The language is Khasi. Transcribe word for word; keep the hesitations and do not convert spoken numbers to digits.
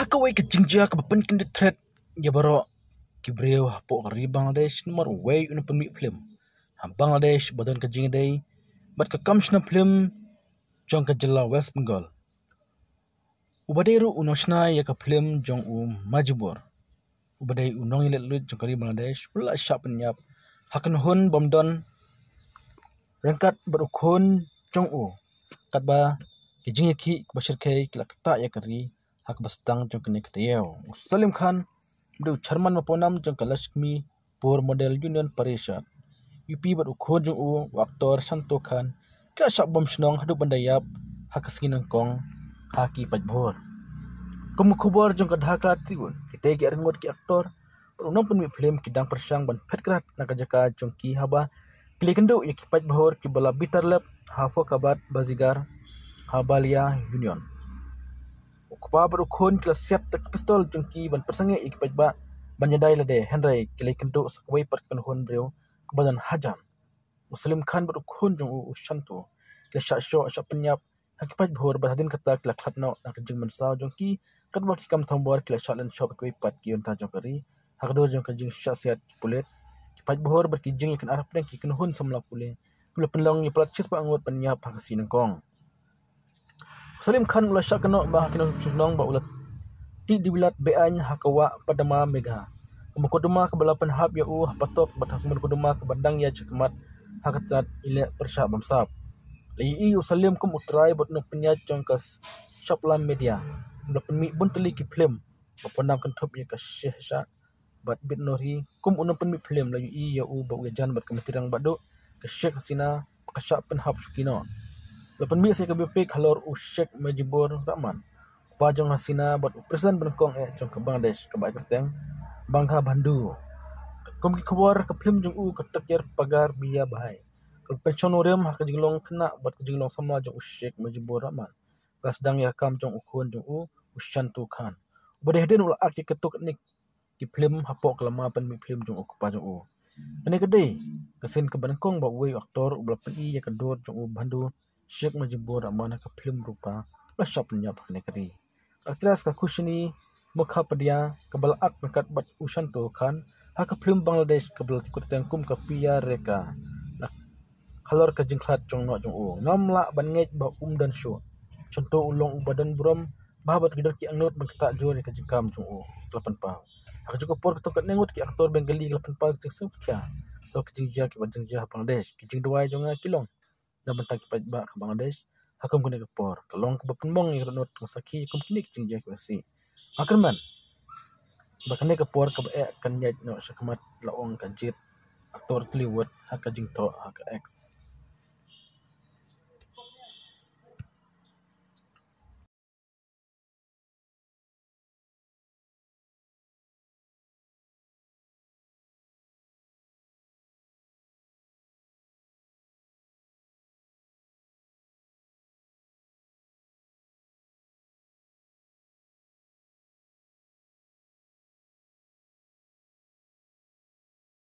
Kawei ka jingjia kaba pynkyndit thret ïa baroh ki briew hapoh ka ri Bangladesh namar uwei u nongpynmih phlim ha Bangladesh ba don ka jingïadei bad ka kam shna phlim jong ka jylla West Bengal, uba dei ruh u nongshna ïa ka phlim jong u Majibur, uba dei u nongïaletluid jong ka ri Bangladesh, u la shah pynïap ha ka kynhun bym don ryngkat bad u khun jong u, katba ki jingïakhih kiba shyrkhei ki la ktah ïa ka ri ha kaba sdang jong kane ka taïew. U Salim Khan, u dei u chairman ba pawnam jong ka Lakshmipur Model Union Parishad, u P bad u khun jong u, u actor Shanto Khan, ki la shah bom shnong haduh ban da ïap ha ka sngi nyngkong ha ki paidbah. Kum ka khubor jong ka Dhaka Tribune, kitei ki arngut ki actor bad u nongpynmih phlim ki dang pyrshang ban phet krad na ka jaka jong ki haba ki la ïakynduh ïa ki paidbah kiba la bitar lep ha Fokhabad Bazigar ha Balia Union. U kpa bad u khun ki la siat da ki pistol jong ki ban pyrsangeh ïa ki paidbah ban ïada ïa lade, hynrei ki la ïakynduh sa kawei pat ka kynhun briew kaba don hajan. U Salim Khan bad u khun jong u, u Shanto, ki la shah shoh shah pynïap ha ki paidbah bad hadien kata ki la khlad noh na ka jingmynsaw jong ki, katba ki kam thombor ki la shah lynshop ïa kiwei pat ki bynta jong ka ri. Ha ka dur jong ka jingshah siat ki pulit, ki paidbah bad ki jingïakynad hapdeng ki kynhun samla pule, ki la pynlong ïa palat shispah ngut ban ïap ha ka sngi nyngkong. Salim Khan u la shah kynnoh ba ha ki nongshong shnong ba u la tih diwilat beaiñ ha ka wah Padma Megha, ka mukotduma kaba la pynhap ïa u ha patok bad ha ka mukotduma kaba dang ïaid shakhmat ha ka tnat ïaleh pyrshah bamsap. La ïohi u Salim kum u trai bad u nongpynïaid jong ka Saplam Media, ba la pynmih bun tylli ki phlim ba pawnam kynthup ïa ka Shehshah bad Bidnori. Kum u nongpynmih phlim, la ïohi ïa u ba u ïajan bad ka Mati Rangbah Duh, ka Sheikh Hasina, ba ka shah pynhap shuki noh. La pynmih sa ïa ka biopic halor u Sheikh Mujibur Rahman, u kpa jong Hasina bad u president ba nyngkong eh jong ka Bangladesh kaba ai kyrteng Bangabandhu. Kum ki khubor, ka phlim jong u Ka Takyar Pagar Biya Bhai ka la pynshong nongrim ha ka jinglong khynnah bad ka jinglong samla jong u Sheikh Mujibur Rahman, ka la sdang ïa ka kam jong u khun jong u, u Shanto Khan, uba dei hadien u la ak ïa katto katne ki phlim hapoh ka lama pynmih phlim jong u kpa jong u. Kane ka dei ka sien kaba nyngkong ba uwei u actor uba la pyni ïa ka dur jong u Bandhu Sheikh Mujibur Rahman ha ka phlim Rupa u la shah pynïap ha kane ka ri. Ka actress ka Khushbu Mukhopadhyay kaba la ak ryngkat bad u Shanto Khan ha ka phlim Bangladesh kaba la tip kyrteng kum ka Piya Rekha, la halor ka jingkhlad jong u. Ngam lah ban ngeit ba um don shuh. Shanto u long uba don burom bha bad ki don ki angnud ban ktah jur ïa ka jingkam jong u, ka la pynpaw. Ha kajuh ka por, katto katne ngut ki actor Bengali ki la pynpaw ïa ka jingsngewkhia halor ki jingjia kiba jia ha Bangladesh. Ki jingduwai jong nga ki long na bynta ki paidbah ka Bangladesh ha kum kane ka por. Ka long kaba pynmong ïa ka dohnud ka sakhi kum kine ki jingjia kiba sih. Nga kyrmen ba kane ka por kaba eh kan ïaid noh shakhmat, la ong ka jied actor Tollywood ha ka jingthoh ha ka X.